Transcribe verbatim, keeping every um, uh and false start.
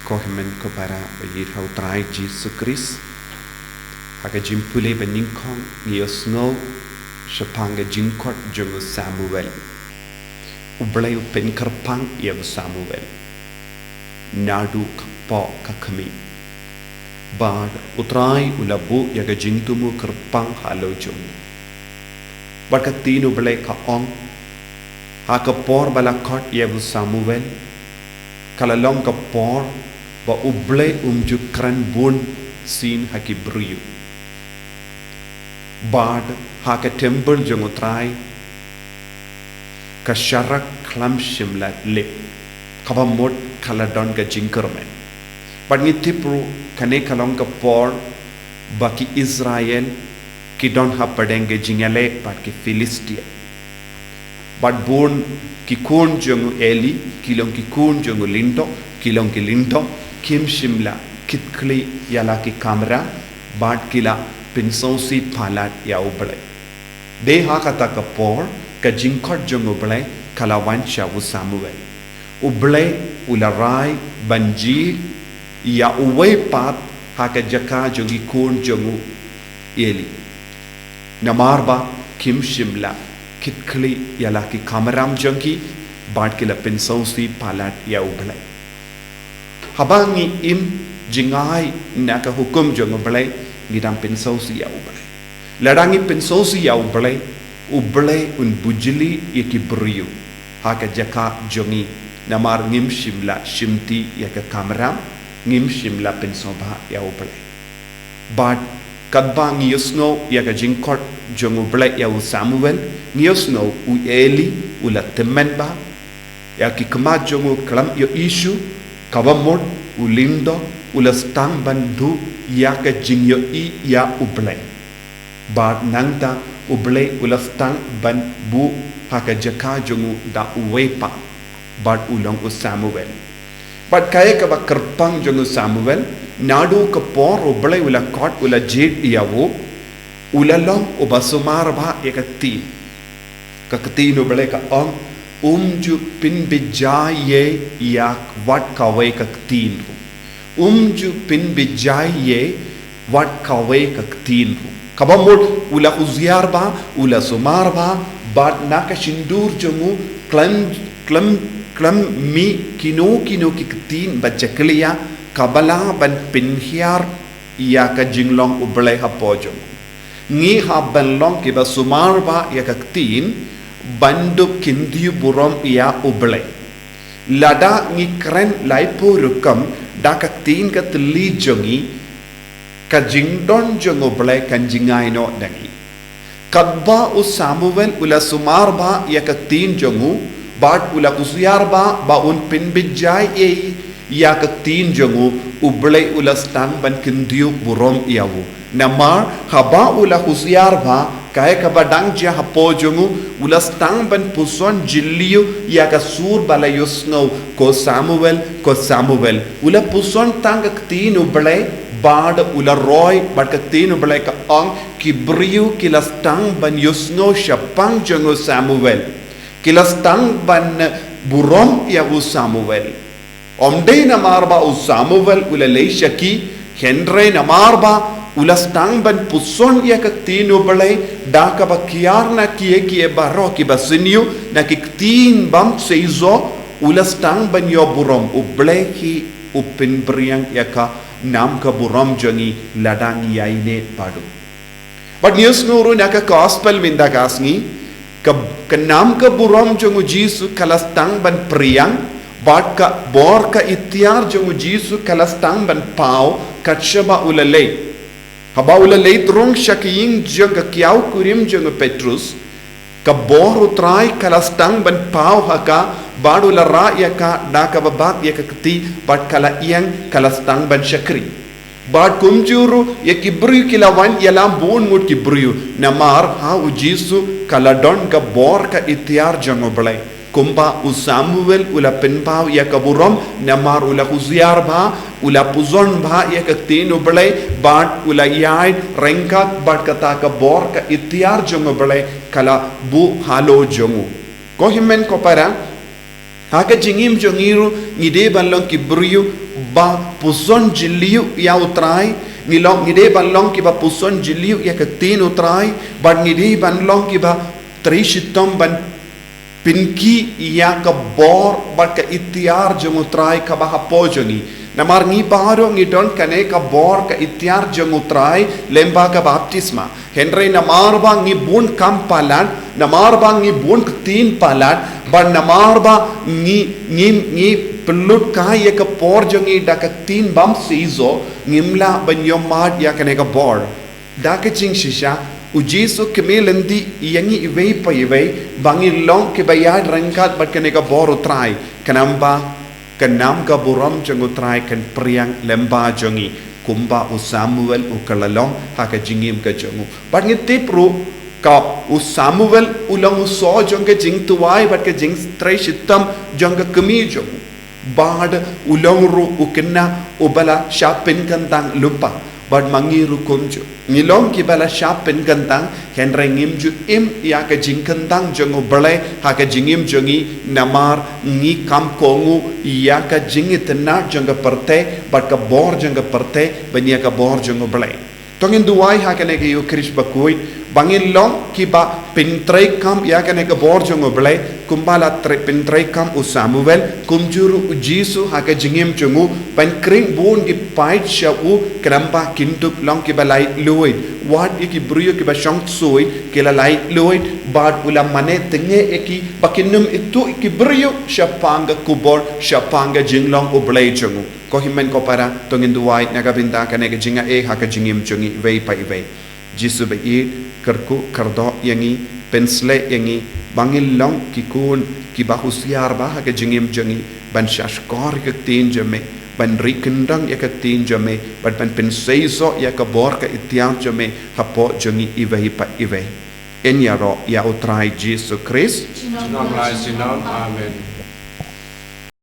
Ko hynmen ko para ba ïeit ha u Trai Jisu Khrist, ha ka jingpule ba nyngkong ngi ïohsngew shaphang ka jingkhot jong u Samuel. U Blei u pynkyrpang ïa u Samuel naduh ka kpoh ka kmie. Bad u Trai u la buh ïa ka jingthmu kyrpang halor jong u. Bad ka ktien u Blei ka ong, ha ka por ba la khot ïa u Samuel, ka la long ka por ba u Blei um ju kren bun sien ha ki briew. Bad ha ka templ jong u Trai, ka sharak khlem shym la lip, kaba mut ka la don ka jingkyrmen. Bad ngi tip ruh kane ka long ka por ba ki Israel ki don hapdeng ka jingïaleh bad ki Philistia. Bad bun ki khun jong u Eli ki long ki khun jong u lyngdoh, ki long ki lyngdoh, kim shym la kitkhlieh ïa la ki kamram, bad ki la pynsngewsih palat ïa u Blei. Dei ha kata ka por ka jingkhot jong u Blei ka la wan sha u Samuel. U Blei u la rai ban jia ïa uwei pat ha ka jaka jong ki khun jong u Eli. Namar ba kim shym la kitkhlieh ïa la ki kamram jong ki, bad ki la pynsngewsih palat ïa u Blei. Haba ngi im jngai na ka hukum jong u Blei, ngi dang pynsngewsih ïa u Blei. Lada ngi pynsngewsih ïa u Blei, u Blei un bujli ïa ki briew ha ka jaka jong ngi, namar ngim shym la shimti ïa ka kamram, ngim shym la pynsngewbha ïa u Blei. Bad katba ngi ïohsngew ïa ka jingkhot jong u Blei ïa u Samuel, ngi ïohsngew u Eli u la tymmen bha ïa ki khmat jong u khlem ïohi shuh, kaba mut u lyngdoh u la sdang ban duh ïa ka jingïohi ïa u Blei. Bad nangta u Blei u la sdang ban buh ha ka jaka jong u da uwei pat, bad u long u Samuel. Bad kaei kaba kyrpang jong u Samuel, naduh ka por u Blei u la khot, u la jied ïa u, u la long uba sumar bha ïa ka ktien. Ka ktien u Blei ka ong, um ju pynbeit jai ïa wat kawei ka ktien ruh. Um ju pynbeit jai ïa wat kawei ka ktien ruh. Kaba mut u la husiar bha, u la sumar bha, bad na ka shyntur jong u khlem, khlem, khlem mih kino kino ki ktien ba jakhlia, kaba lah ban pynhiar ïa ka jinglong u Blei hapoh jong u. Ngi hap ban long kiba sumar bha ïa ka ktien, ban dup kyntiew burom ïa u Blei. Lada ngi kren laiphew rukom da ka ktien ka thylli jong ngi, ka jingdon jong u Blei kan jngai noh da ngi. Katba u Samuel u la sumar bha ïa ka ktien jong u, bad u la husiar bha ba un pynbeit jai ei ïa ka ktien jong u, u Blei u la sdang ban kyntiew burom ïa u. Namar haba u la husiar bha, kaei kaba dang jia hapoh jong u, u la sdang ban puson jylliew ïa ka sur ba la ïohsngew, ko Samuel, ko Samuel. U la puson tang ka ktien u Blei, bad u la roi, bad ka ktien u Blei ka ong, ki briew ki la sdang ban ïohsngew shaphang jong u Samuel. Ki la sdang ban burom ïa u Samuel. Ym dei namar ba u Samuel u la leit sha ki, hynrei namar ba u la sdang ban puson ïa ka ktien u Blei, da kaba kiar na kiei kiei baroh kiba sniew, na ki ktien bym seisoh, u la sdang ban ïoh burom, u Blei hi u pynphriang ïa ka nam ka burom jong ngi lada ngi ïaineh bad u. Bad ngi ïohsngew ruh na ka gospel mynta ka sngi, ka, ka nam ka burom jong u Jisu ka la sdang ban phriang, bad ka bor ka iktiar jong u Jisu ka la sdang ban paw, kat shaba u la leit. Haba u la leit rung sha ka ïing jong ka kiaw kurim jong u Petrus, ka bor u Trai ka la sdang ban paw ha ka, bad u la rah ïa ka, da kaba bak ïa ka kti, bad ka la ïeng, ka la sdang ban shakri. Bad kumjuh ruh, ïa ki briew ki la wan ïalam bun ngut ki briew. Namar ha u Jisu ka la don ka bor ka iktiar jong u Blei. Kumba u Samuel u la pynpaw ïa ka burom, namar u la husiar bha, u la puson bha ïa ka ktien u Blei, bad u la ïaid ryngkat bad kata ka bor ka iktiar jong u Blei, ka la buh halor jong u. Ko hynmen ko para, Ha ka jingim jong ngi ruh ngi dei ban long ki briew ba puson jylliew ïa U Trai, ngi long, ngi dei ban long kiba puson jylliew ïa ka ktien U Trai, bad ngi dei ban long kiba trei shitom ban pynkhih ïa ka bor bad ka iktiar jong U Trai kaba hapoh jong ngi. Namar ngi baroh ngi don kane ka bor ka iktiar jong U Trai lyngba ka baptisma. Hynrei namar ba ngi bun kam palat, namar ba ngi bun ktien palat, bad namar ba ngi, ngi, ngi pynlut kai ïa ka por jong ngi da ka ktien bymseisoh, ngim lah ban ïohmad ïa kane ka bor. Da ka jingshisha, U Jisu kmie lynti ïa ngi iwei pa iwei ba ngin long kiba ïaid ryngkat bad kane ka bor U Trai, khnang ba ka nam ka burom jong U Trai kan phriang lyngba jong ngi, kumba u Samuel u kylla long ha ka jingim ka jong u. Bad ngi tip ruh, ka u Samuel u long u soh jong ka jingduwai bad ka jingtrei shitom jong ka kmie jong u. Bad u long ruh u khynnah uba la shah pynkyntang lypa. Bad ma ngi ruh kumjuh, ngi long kiba la shah pynkyntang, hynrei ngim ju im ïa ka jingkyntang jong U Blei ha ka jingim jong ngi, namar ngi kham kohnguh ïa ka jingitynnad jong ka pyrthei bad ka bor jong ka pyrthei ban ïa ka bor jong U Blei. To ngin duwai ha kane ka Ïukharist bakhuid ba ngin long kiba pyntreikam ïa kane ka bor jong U Blei, kumba la trei, pyntreikam u Samuel, kumjuh ruh U Jisu ha ka jingim jong u, ban khring bun ki paid sha u, khnang ba kin dup long kiba laitluid. Wat ïa ki briew kiba shong sui ki la laitluid, bad u la mane tnge ïa ki ba kin ym ithuh ïa ki briew shaphang ka khubor, shaphang ka jinglong U Blei jong u. Ko hynmen ko para, to ngin duwai na ka bynta kane ka jingaiei ha ka jingim jong ngi iwei pa iwei. Jisu ba ïeit, kyrkhu kyrdoh ïa ngi, pynshlei ïa ngi ba ngin long ki khun kiba husiar bha ha ka jingim jong ngi, ban shahshkor ïa ka ktien jong me, ban ri kyndong ïa ka ktien jong me, bad ban pynseisoh ïa ka bor ka iktiar jong me hapoh jong ngi iwei pa iwei. Yn ïaroh ïa U Trai Jisu Khrist. Junom la junom. Amen.